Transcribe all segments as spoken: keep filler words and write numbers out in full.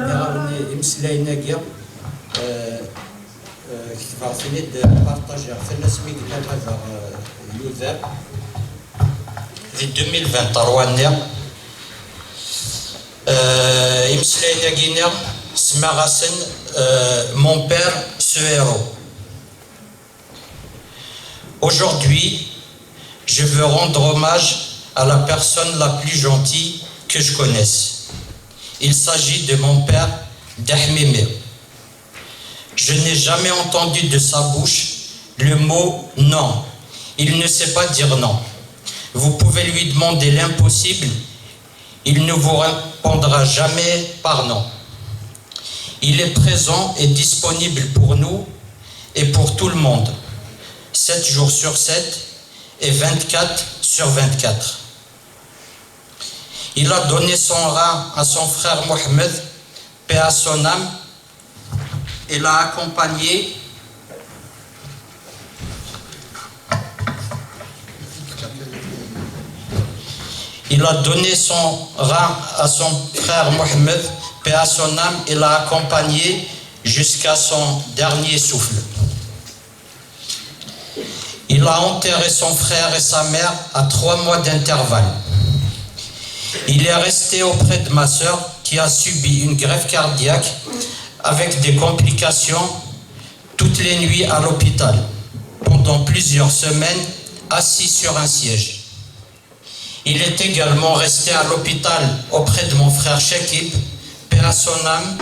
Daɣen imeslayen-agi, eh, eh, ketbeɣ-ten-id, partajiɣ-ten asmi yella baba, eh, yuder. Di deux mille vingt-trois-nni, eh, imeslayen-agi-nni semmaɣ-asen, eh, Mon père, ce héros. Aujourd'hui, je veux rendre hommage à la personne la plus gentille que je connaisse. Il s'agit de mon père, Dahmimi. Je n'ai jamais entendu de sa bouche le mot non. Il ne sait pas dire non. Vous pouvez lui demander l'impossible, il ne vous répondra jamais par non. Il est présent et disponible pour nous et pour tout le monde, sept jours sur sept et vingt-quatre sur vingt-quatre. Il a donné son rein à son frère Mohamed, paix à son âme. Il a accompagné Il a donné son rein à son frère Mohamed, paix à son âme, et l'a accompagné jusqu'à son dernier souffle. Il a enterré son frère et sa mère à trois mois d'intervalle. Il est resté auprès de ma sœur qui a subi une grève cardiaque avec des complications, toutes les nuits à l'hôpital, pendant plusieurs semaines, assis sur un siège. Il est également resté à l'hôpital auprès de mon frère Shakib, paix à son âme,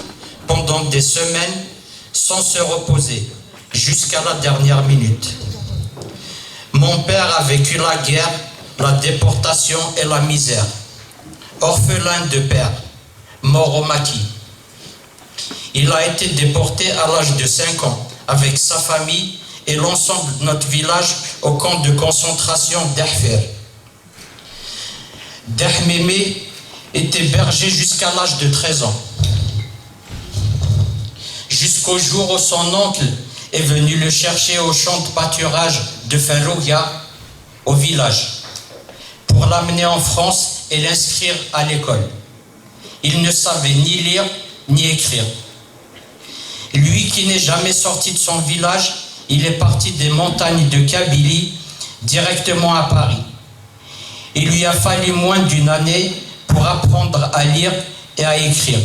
pendant des semaines, sans se reposer, jusqu'à la dernière minute. Mon père a vécu la guerre, la déportation et la misère. Orphelin de père, mort au maquis. Il a été déporté à l'âge de cinq ans avec sa famille et l'ensemble de notre village au camp de concentration d'Ahfer. Dahmimi était berger jusqu'à l'âge de treize ans, jusqu'au jour où son oncle est venu le chercher au champ de pâturage de Farouya, au village, pour l'amener en France et l'inscrire à l'école. Il ne savait ni lire ni écrire. Lui qui n'est jamais sorti de son village, il est parti des montagnes de Kabylie directement à Paris. Il lui a fallu moins d'une année pour apprendre à lire et à écrire.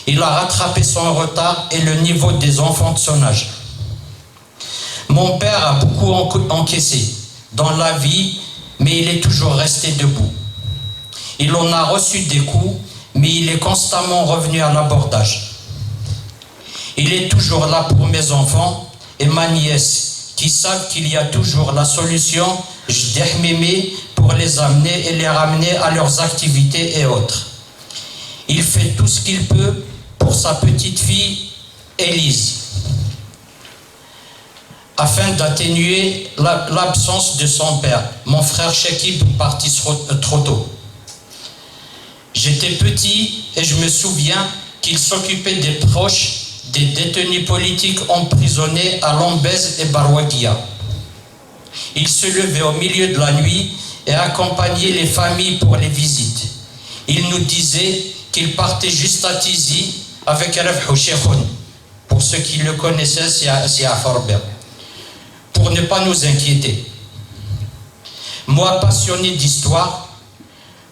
Il a rattrapé son retard et le niveau des enfants de son âge. Mon père a beaucoup enca-, encaissé dans la vie, mais il est toujours resté debout. Il en a reçu des coups, mais il est constamment revenu à l'abordage. Il est toujours là pour mes enfants et ma nièce, qui savent qu'il y a toujours la solution, Dahmimi, pour les amener et les ramener à leurs activités et autres. Il fait tout ce qu'il peut pour sa petite fille, Élise, afin d'atténuer la-, l'absence de son père. Mon frère Shakib partit trop, trop tôt. J'étais petit et je me souviens qu'il s'occupait des proches des détenus politiques emprisonnés à Lombez et Barwaguia. Il se levait au milieu de la nuit et accompagnait les familles pour les visites. Il nous disait qu'il partait juste à Tizi avec Raif Houchekhoun, pour ceux qui le connaissaient, c'est à, c'est à Forbert, pour ne pas nous inquiéter. Moi, passionné d'histoire,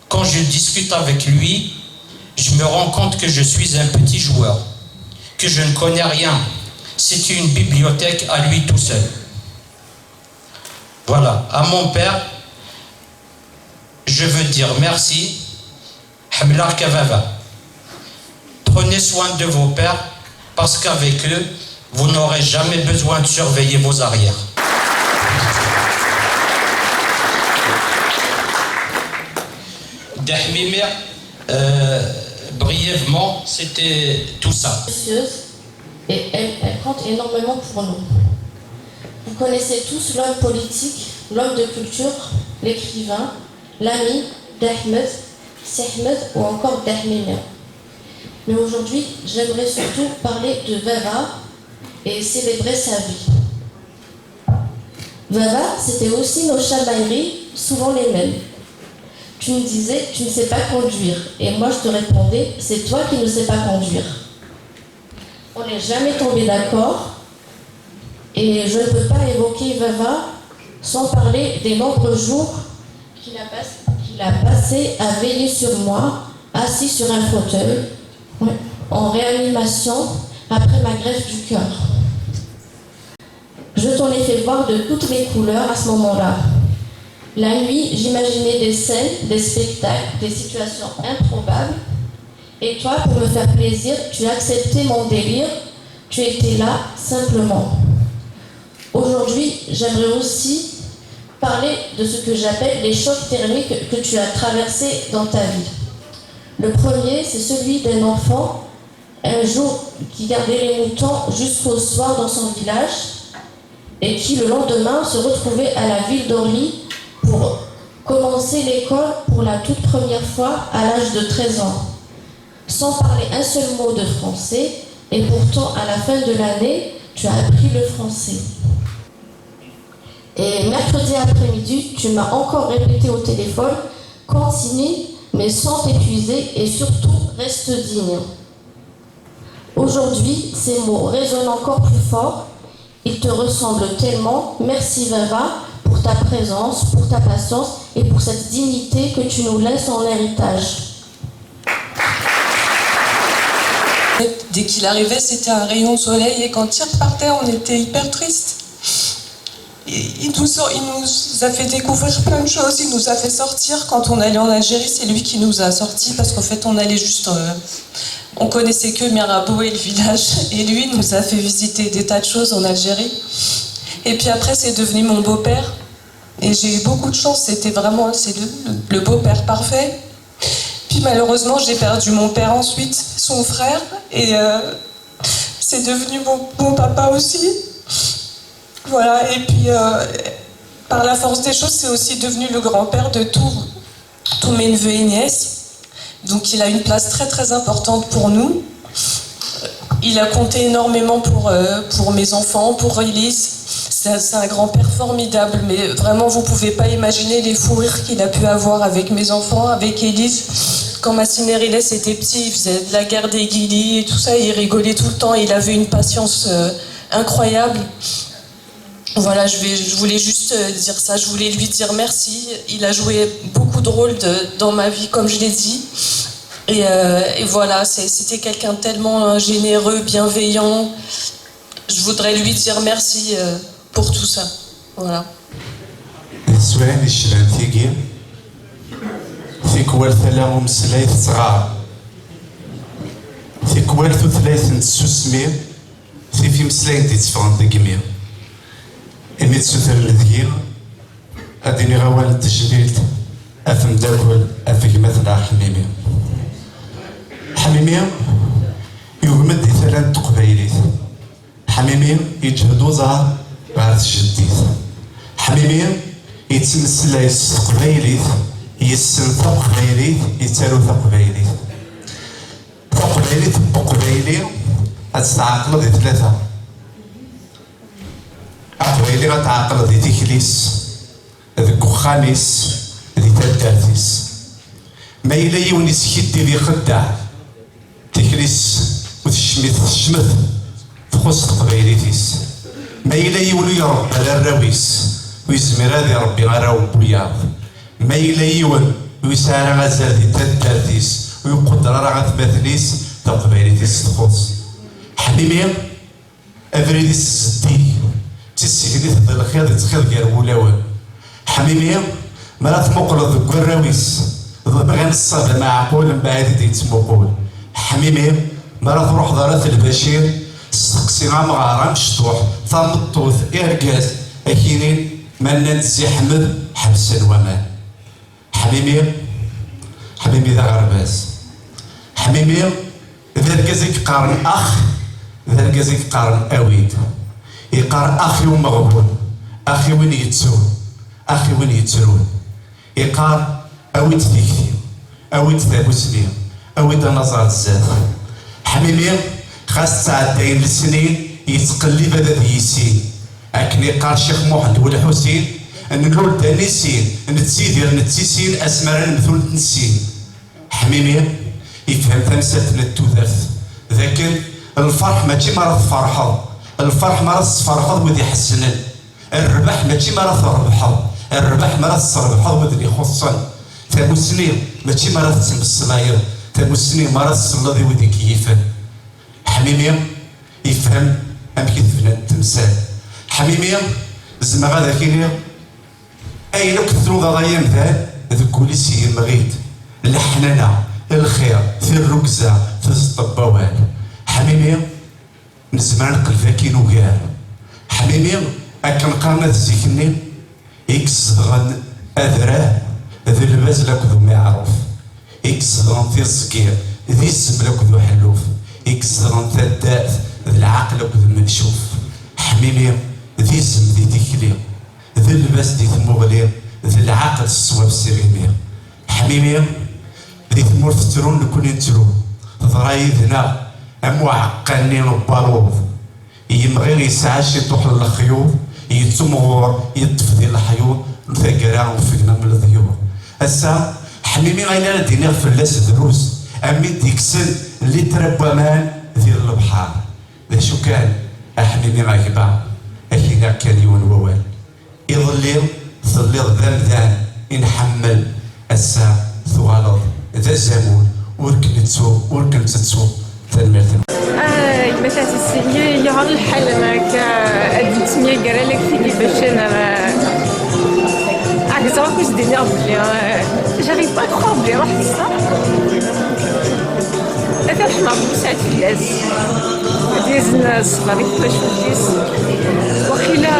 quand je discute avec lui, je me rends compte que je suis un petit joueur, que je ne connais rien. C'est une bibliothèque à lui tout seul. Voilà, à mon père, je veux dire merci. Ḥemmleɣ-k a baba. Prenez soin de vos pères, parce qu'avec eux, vous n'aurez jamais besoin de surveiller vos arrières. Dahmimi, Euh, brièvement, c'était tout ça. Précieuse et elle, elle compte énormément pour nous. Vous connaissez tous l'homme politique, l'homme de culture, l'écrivain, l'ami d'Ahmed, Sehmed ou encore d'Ahmimir. Mais aujourd'hui, j'aimerais surtout parler de Vava et célébrer sa vie. Vava, c'était aussi nos chamailleries, souvent les mêmes. Tu me disais, tu ne sais pas conduire. Et moi, je te répondais, c'est toi qui ne sais pas conduire. On n'est jamais tombé d'accord. Et je ne peux pas évoquer Vava sans parler des nombreux jours qu'il a, pas- qu'il a passé à veiller sur moi, assis sur un fauteuil, en réanimation, après ma greffe du cœur. Je t'en ai fait voir de toutes les couleurs à ce moment-là. La nuit, j'imaginais des scènes, des spectacles, des situations improbables. Et toi, pour me faire plaisir, tu acceptais mon délire, tu étais là simplement. Aujourd'hui, j'aimerais aussi parler de ce que j'appelle les chocs thermiques que tu as traversés dans ta vie. Le premier, c'est celui d'un enfant, un jour, qui gardait les moutons jusqu'au soir dans son village et qui, le lendemain, se retrouvait à la ville d'Orly pour commencer l'école pour la toute première fois à l'âge de treize ans, sans parler un seul mot de français, et pourtant, à la fin de l'année, tu as appris le français. Et mercredi après-midi, tu m'as encore répété au téléphone, continue, mais sans t'épuiser et surtout reste digne. Aujourd'hui, ces mots résonnent encore plus fort. Ils te ressemblent tellement. Merci Vava pour ta présence, pour ta patience et pour cette dignité que tu nous laisses en héritage. Dès qu'il arrivait, c'était un rayon de soleil et quand il repartait, on était hyper triste. Il nous, a, il nous a fait découvrir plein de choses, il nous a fait sortir. Quand on allait en Algérie, c'est lui qui nous a sortis parce qu'en fait, on allait juste. Euh, on connaissait que Mirabeau et le village, et lui nous a fait visiter des tas de choses en Algérie. Et puis après, c'est devenu mon beau-père, et j'ai eu beaucoup de chance, c'était vraiment c'est le, le beau-père parfait. Puis malheureusement, j'ai perdu mon père ensuite, son frère, et euh, c'est devenu mon, mon papa aussi. Voilà, et puis euh, par la force des choses, c'est aussi devenu le grand-père de tous tous mes neveux et nièces. Donc il a une place très très importante pour nous. Il a compté énormément pour, euh, pour mes enfants, pour Elise. C'est un, c'est un grand-père formidable, mais vraiment vous pouvez pas imaginer les fous rires qu'il a pu avoir avec mes enfants, avec Elise. Quand Massine et Rilès étaient petits, il faisait de la guerre des guillis et tout ça, il rigolait tout le temps, il avait une patience euh, incroyable. Voilà, je, vais, je voulais juste euh, dire ça, je voulais lui dire merci. Il a joué beaucoup de rôles de- dans ma vie, comme je l'ai dit. Et, euh, et voilà, c'est- c'était quelqu'un de tellement euh, généreux, bienveillant. Je voudrais lui dire merci euh, pour tout ça. Voilà. Teswiɛin icban tigi, tikwal tala umeslay tettɣar, tikwal tutlayt n tsusmi, tif imeslayen d-itteffɣen deg imi. Imi d-sutren deg-i ad d-iniɣ awal n tejmilt ɣef mdakel, ɣef gma-tneɣ Ḥmimi. Ḥmimi yugem-d di tala n teqbaylit. Ḥmimi yeǧhed uẓar ɣer tjeddit. Ḥmimi yettmeslay s teqbaylit, yessen taqbaylit, yettaru taqbaylit. Taqbaylit n uqbayli ad tt-tɛeqleḍ di tlata. Aqbayli ad t-tɛeqleḍ di tikli-s, deg uxxam-is, di taddart-is. Ma yella yiwen yeskiddib ixeddeɛ, tikli-s ur tecmit, tecmet, txuṣṣ teqbaylit-is. Ma yella yiwen ur iṛebba ara arraw-is, ur yezmir ad iṛebbi arraw n wiyaḍ. Ma yella yiwen ur yesɛi ara azal di taddart-is, ur iquder ara atmaten-is, taqbaylit-is txuṣṣ. Ḥmimi, abrid-is zeddig, d tisegnit d lxiḍ yettxiḍ gar wulawen. Ḥmimi, mi ara tmuqleḍ deg warraw-is, d bɣan ṣṣaba meɛqul, mbaɛid i d-yettmuqul. Ḥmimi, mi ara truḥeḍ ar At Lbacir, steqsi amɣar, amecṭuḥ, tameṭṭut, argaz, ad k-inin ma nnan-d Zi Ḥmed, ḥebsen waman. Ḥmimi, Ḥmimi d aɣerbaz. Ḥmimi d argaz i yeqqaren ax, d argaz i yeqqaren awi-d. Yeqqar ax i umeɣbun, ax i win yettrun, ax i win yettrun. Yeqqar awi-d tikti, awi-d tamusni, awi-d anaẓ ar zdat. Ḥmimi, xas ttɛeddayen lesnin, yettqellib ad ad yissin. Akken yeqqar Ccix Muḥend Welḥusin, nlul-d ad nissin, nettidir nettisin, asmi ara nemtul ur t-nessin. Ḥmimi yefhem tamsalt n tudert, d akken lferḥ mačči mi ara tferḥeḍ, lferḥ mi ara tesferḥeḍ wid iḥessnen, rrbeḥ mačči mi ara trebḥeḍ, rrbeḥ mi ara tesrebḥeḍ wid ixuṣṣen, tamusni mačči mi ara tettmeslayeḍ, tamusni mi ara tselleḍ i wid ikeyyifen. Ḥmimi yefhem amek i tebna temsal. Ḥmimi, zemreɣ ad ak-iniɣ, ayen akk tnudaḍ ay amdan, deg wul-is yemɣi-d leḥnana, lxir, tirrugza, tezṭ n wawal. Ḥmimi, nezmer ad neqleb akin ugar. Ḥmimi, akken qqaren at zik-nni, i yezedɣen adrar d lbaz akked umiɛruf, i yezedɣen tiẓgi d izem akked uḥelluf, i yezedɣen taddart d lɛaqel akked umencuf. Ḥmimi d izem di tikli, d lbaz di tmuɣli, d lɛaqel s ṣṣwab s iɣimi. Ḥmimi di tmurt ttrun, nekkni nettru. Teḍra yid-neɣ am uɛeqqa-nni n waluḍ. Yemɣi yesɛa ciṭuḥ n lexyuḍ, yettumɣur, yeṭṭef di leḥyuḍ n taggara ufgen am leḍyur. Ass-a, Ḥmimi ayen ara d-iniɣ fell-as drus, am mi d-ikksen litra n waman di lebḥer. D acu kan, a Ḥmimi a gma, ad k-iniɣ kan yiwen wawal. Iḍelli telliḍ d amdan i nḥemmel, ass-a tuɣaleḍ d azamul, ur k-nettu, ur k-nettettu. Tanemmirt-nwen. Ah, gma Taɛzizt, yeɣra lḥal, ma akka ad nettemyager ala deg tigi bac ad, ah, ẓriɣ akk s-d-iniɣ belli, ah, j'arrive pas à croire belli ruḥ teṣṣer. Ata ḥma Rebbi sɛid fell-as. Ad yazen ṣṣber i twacult-is. Waqila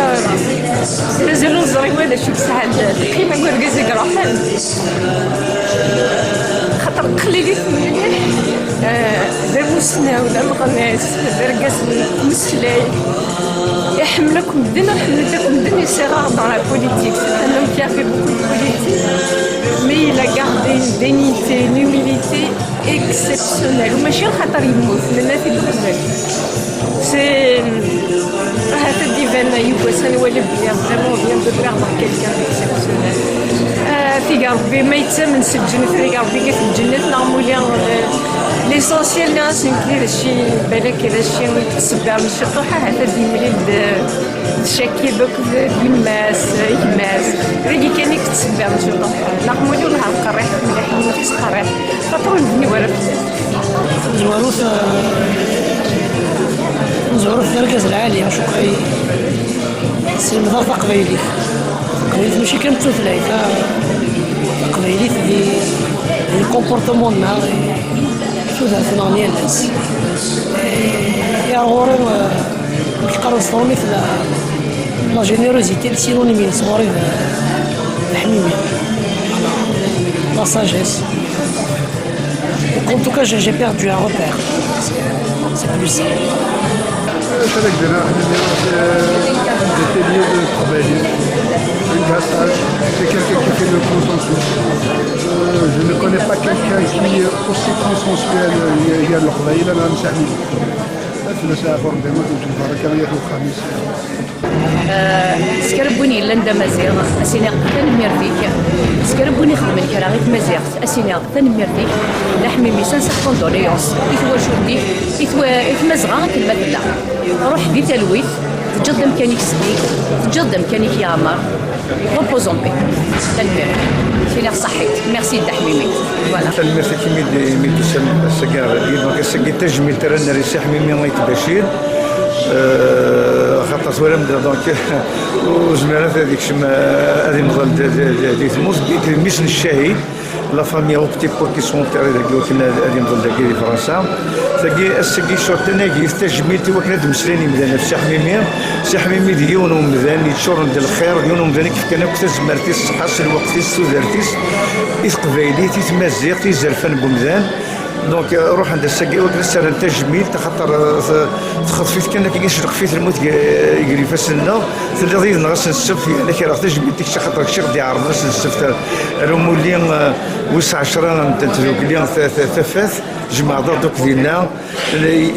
mazal ur ẓriɣ ma d acu yesɛan lqima n urgaz i iruḥen. Xaṭer qlilit mliḥ, eh, d amussnaw, d ameɣnas, d argaz n umeslay. Iḥemmel akk medden, iḥemmel akk medden, il sera dans la politique. C'est un homme qui a fait beaucoup de politique, mais il a gardé une dignité, une humilité exceptionnelle. Mačči xaṭer yemmut, nenna-t-id uqbel. C'est, ahat ad d-iban yiwwas ad nwali belli vraiment on vient de perdre quelqu'un d'exceptionnel. Ah, tig Rebbi ma yettamen s lǧennet, tig Rebbi gat lǧennet, neɣ muli, euh, l'essentiel, neɣ as nekk d aci, balak d aci i yettṣebbren ciṭuḥ, ahat ad d-yemlil d, d Cakib akked yemma-s, gma-s. Dagi kan i yettṣebbir ciṭuḥ. Neɣ muli ur lha lqerriḥ, mliḥ, ur nettqerriḥ. Xaṭer ur nebni wara fell-as. Tazwarut, eh, tazwarut d argaz lɛali, acu i tesselmed-aɣ taqbaylit. Taqbaylit mačči kan d tutlayt, ah, taqbaylit di, di comportement-nneɣ, di tudert-nneɣ n yal ass. Eh, ar ɣur-i, eh, amek qqaren s tṛumit, la, la générosité d synonyme-ines ɣur-i d, d Ḥmimi. La sagesse. En tout cas, j'ai, j'ai perdu un repère. C'est, c'est plus ça. Acu ara k-d-iniɣ, Ḥmimi, c'est, euh, des piliers de Teqbaylit. Une grâce à, c'est quelqu'un qui fait le consensus. Euh, je ne connais pas quelqu'un qui est aussi consensuel, euh, i, i Leqbayel, am Ḥmimi. Ad fell-as aɛfu Rebbi, ad tent-nbarek, ad yaf lxamis. Ah, s kra n win yellan d amaziɣ, ad s-iniɣ tanemmirt-ik. S kra n win ixedmen kra i tmaziɣt, ad s-iniɣ tanemmirt-ik. D aḥmimi, sincère condoléances i twacult-ik, i twa-, i tmazɣa akken ma tella. Ruḥ di talwit, teǧǧiḍ-d amkan-ik zeddig, teǧǧiḍ-d amkan-ik yeɛmer. Repose en paix. Tanemmirt. Ad s-iniɣ ṣaḥḥit. Merci, Dda Ḥmimi. Voilà. Tanemmirt-ik imi d-, imi d-tusam ass-agi ar dagi. Donc, ass-agi d tajmilt ara nerr i Si Ḥmimi Ayt Bacir. Euh, axaṭer twalam-d, donc, ur zmir ara ad ikcem, euh, ad imḍel d, d, d, di tmurt, d mmi-s n ccahid. La famille Octipor qui sont enterrés dagi, wakken ad, ad imḍel dagi di Fransa. Tagi, ass-agi, surtout, anagi, tajmilt i wakken ad d-mmeslayen yimdanen ɣef Si Ḥmimi. Si Ḥmimi d yiwen umdan yeččuren d lxir, d yiwen umdan i yefkan akk tazmert-is, ṣṣeḥḥa-s, lweqt-is, tudert-is, i teqbaylit, i tmaziɣt, i yizerfan n umdan. Donc, euh, ruḥen-d ass-agi, wakken ad s-rren tajmilt, axaṭer, euh, t-, texḍef-it kan akken, icleqf-it lmut g-, gar ifassen-nneɣ. Telliḍ yid-neɣ ass n ssebt, yerna kerreɣ tajmilt i kečč, axaṭer kečč i ɣ-d-iɛerḍen ass n ssebt ar, ar umulli, euh, wis ɛecra n, n tdukli ta-, ta-, tafat. Jemɛeḍ-aɣ-d akk dinna.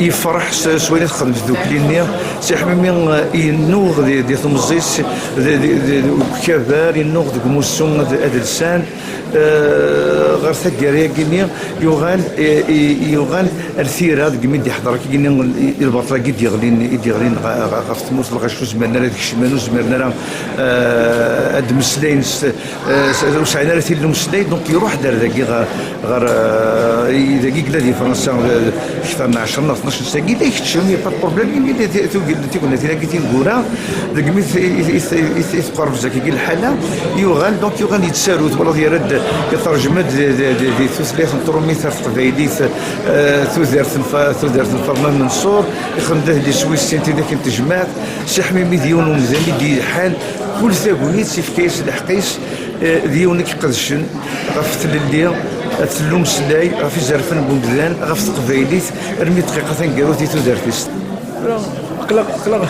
Yefreḥ s, s wayen i txedmet tdukli-nni. Si Ḥmimi, eh, yennuɣ di, di temẓi-s, di, di, di, deg ukabar, yennuɣ deg umussu ad, adelsan. Eh, ɣer taggara-agi-nni, yuɣal, eh, i-, yuɣal ar tira deg mi d-iḥḍer akkagi-nni i, i lbaṭel-agi i d-yeɣlin, i d-yeɣlin ɣ-, ɣ-, ɣef tmurt n lɣaci, ur zmiren ara ad kecmen, ur zmiren ara, eh, ad d-mmeslayen s, eh, s-, ur sɛin ara tili n umeslay, donc iruḥ-d ar dagi ɣer, ɣer, eh, i-, dagi yella di Fransa, eh, kter n ɛecra neɣ tnac sagi, la ikeččem, y a pas de problème, imi la ti-, tugel-, tignatin-agi tineggura, deg mi t-, i, i, i, i, i teqreb zakagi lḥala, yuɣal, donc yuɣal yettaru, twalaḍ yerra-d, yeṭerjem-d di, di, di, di tutlayt n trumit ar teqbaylit, eh, tudert n Fa-, tudert n Faḍma Menṣur, ixdem-d adlis wis sin, Tidak n tejmaɛt. Si Ḥmimi d yiwen umdan i d-yelḥan, kul tagnit yefka-yas lḥeqq-is, eh, d yiwen i iqedcen ɣef tlelli, tlelli umeslay, ɣef izerfan n umdan, ɣef teqbaylit, armi dqiqa taneggarut di tudert-is. Aql-aɣ, aql-aɣ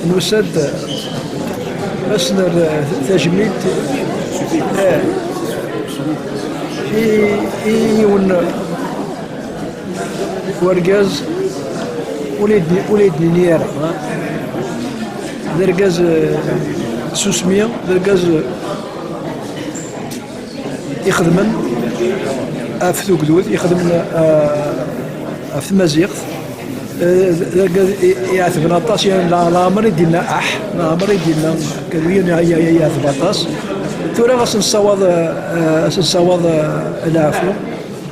nusa-d, eh, ad s-nerr, eh, tajmilt, eh, i, i yiwen wergaz ur la d-, ur la d-nini ara. D argaz, eh, susmi, d argaz, eh, ixedmen ɣef tugdut, ixedmen, eh, ɣef tmaziɣt. Eh, d argaz i, iɛetben aṭas, yani, la, laɛmer i d-yenna aḥ, laɛmer i d-yenna akka, d win i, i, i, iɛeteb aṭas. Tura ad s-nessawaḍ, eh, ad s-nessawaḍ, eh, leɛfu.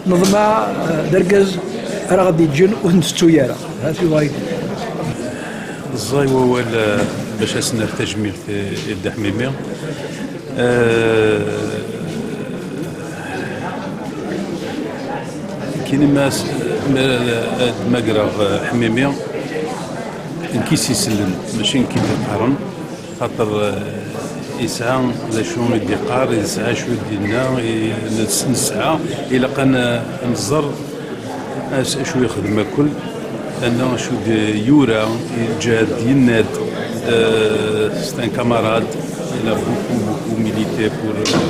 Neḍmeɛ, eh, d argaz ara ɣ-d-yeǧǧen ur t-nettettu ara. Ha-t-i wayeḍ. Ẓẓay wawal, eh, bac ad s-nerr tajmilt i, i Dda Ḥmimi. Eh, kini ma s-, ma ad d-magreɣ, eh, Ḥmimi, nekk i s-isellen, mačči nekk i d-iqqaren. Xaṭer, eh, yesɛa d acu i d-iqqar, yesɛa acu i d-yenna, i, nes-, nesɛa, ilaq ad n-, ad nẓer as-, acu yexdem akk, ad nẓer acu d-yura, yeǧǧa-d, yenna-d, eh, c'est un camarade, il a beaucoup, beaucoup milité pour, euh,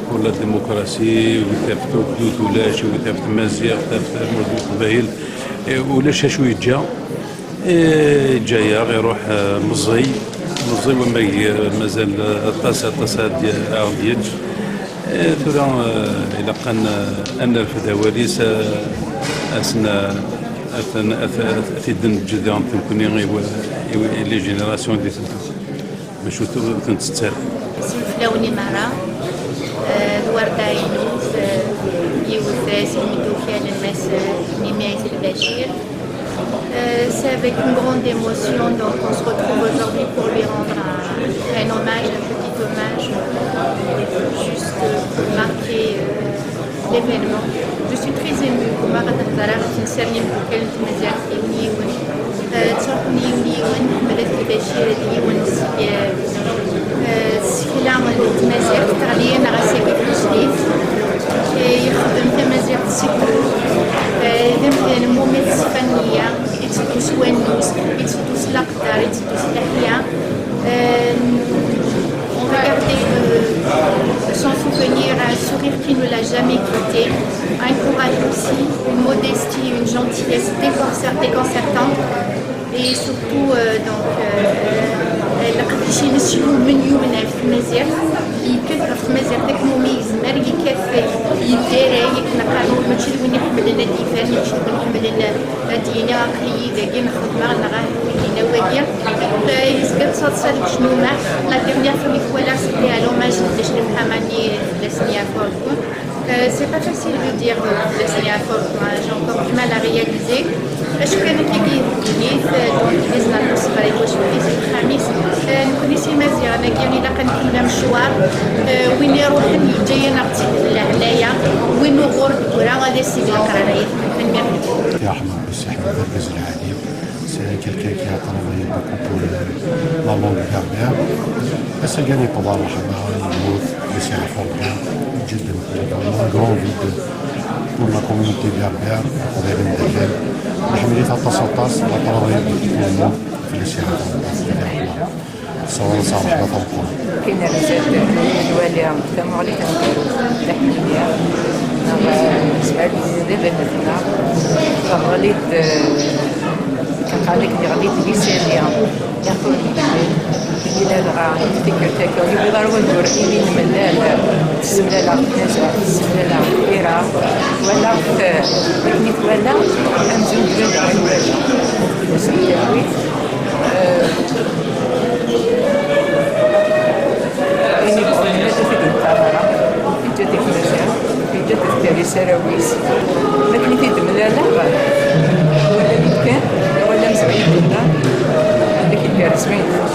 pour la démocratie, wid ɣef tugdut ulac, wid ɣef tmaziɣt, ɣef tmurt n Leqbayel, eh, ulac acu yeǧǧa. Eh, yeǧǧa-yaɣ, iruḥ, eh, meẓẓiy. Meẓẓiy wamag, eh, mazal, eh, aṭas, aṭas ad y-, ad ɣ-d-yeǧǧ. Eh, tura, eh, ilaq ad n-, ad nerfed awal-is, eh, ad s-n-, ad t-, ad t-, ad t-id-neǧǧ diɣen nekkni i w-, i w-, i les générations i d-iteddun. Bac ur t-, ur tent-tettar. Isem fell-awen i merra, eh, d Werda Ɛinub, eh, yiwet, eh, seg imeddukal n Mass, eh, Ḥmimi Ayt Lbacir. Euh, c'est avec une grande émotion, donc, qu'on se retrouve aujourd'hui pour lui rendre un, un hommage, un petit hommage, euh, juste pour marquer, euh, l'événement. Je suis très émue. Comme Agatha Dara, c'est une série de Tmaziɣt yiwen yiwen. Euh, ttruḥun yiwen yiwen, Ḥmed At Lbacir d yiwen seg, euh, euh, tsekla n tmaziɣt, teɣli-aneɣ ass-agi d tejdid. Eh, yexdem tamaziɣt seg wul. Eh, d amdan umi teṣfa nniya, itteddu s wannuz, itteddu s leqder, itteddu s leḥya. Euh, on va garder, euh, son souvenir, un sourire qui ne l'a jamais quitté, un courage aussi, une modestie, une gentillesse déconcer-, déconcertante. Et surtout, euh, donc, euh, leqdic-ines yumen, yumen ɣef tmaziɣt, yekkat ɣef tmaziɣt akken umi yezmer, yekkat yeddaray, akken qqaren, mačči d win iḥemmlen ad d-iban, mačči d win iḥemmlen ad d-yini aql-iyi dagi, nxeddmeɣ, neɣ ah, win yenna wagi. Euh, yezga d taḍsa deg ccnuma. La dernière fois mi t-walaɣ, c'était à l'hommage n Dda Crif Ḥamani, fell-asen yeɛfu Rebbi. Euh, c'est pas facile de dire, euh, fell-asen yeɛfu Rebbi, hein, j'ai encore du mal à réaliser. Acu kan akka i d-ddunit, euh, donc, d izen n ṣṣber i twacult-is, d uxxam-is. Euh, nekkni s Imaziɣen-agi ilaq ad nkemmel amecwar. Euh, win iruḥen yeǧǧa-yaneɣ-tt-id d leɛnaya, win uɣur d-tura ad as-id leqrar. Tanemmirt. Yerḥem Rebbi Si Ḥmed d argaz lɛali. C'est quelqu'un qui a travaillé beaucoup pour, euh, la langue berbère. Ass-agi i d-yeqḍa ṛṛeḥma, yemmut, ad as-yeɛfu Rebbi. Yeǧǧa-d un grand vide. Pour la communauté berbère, Qbaylen d allal, nḥemmel-it aṭas, aṭas, la travail beaucoup pour nous, fell-as iɛafan. Ṣṣawal s ṛṛeḥma tameqqrant. Kien rzad nwali tamuɣli taneggarut, d aḥemmel neɣ Smaɛil d baba-tneɣ, teɣli-d, kan qal-ak yeɣli-d di Sali. Iɣil dɣa tikkelt akka, ur yewwiḍ ara wayyur imi nemlal, tessemlal-aɣ tnazaɛt, tessemlal-aɣ tira, twala-ɣ, akken i twala amzun d baba i wala. Ur sen-terwi, eh, ayen yebɣu yemma-s ur t-id-neqqar ara. Yeǧǧa-t i tmaziɣt, yeǧǧa-t ad tdari s arraw-is. Akken i t-id-mlaleɣ, wala kan, wala amezruy dinna, ad k-igerrez ma yella.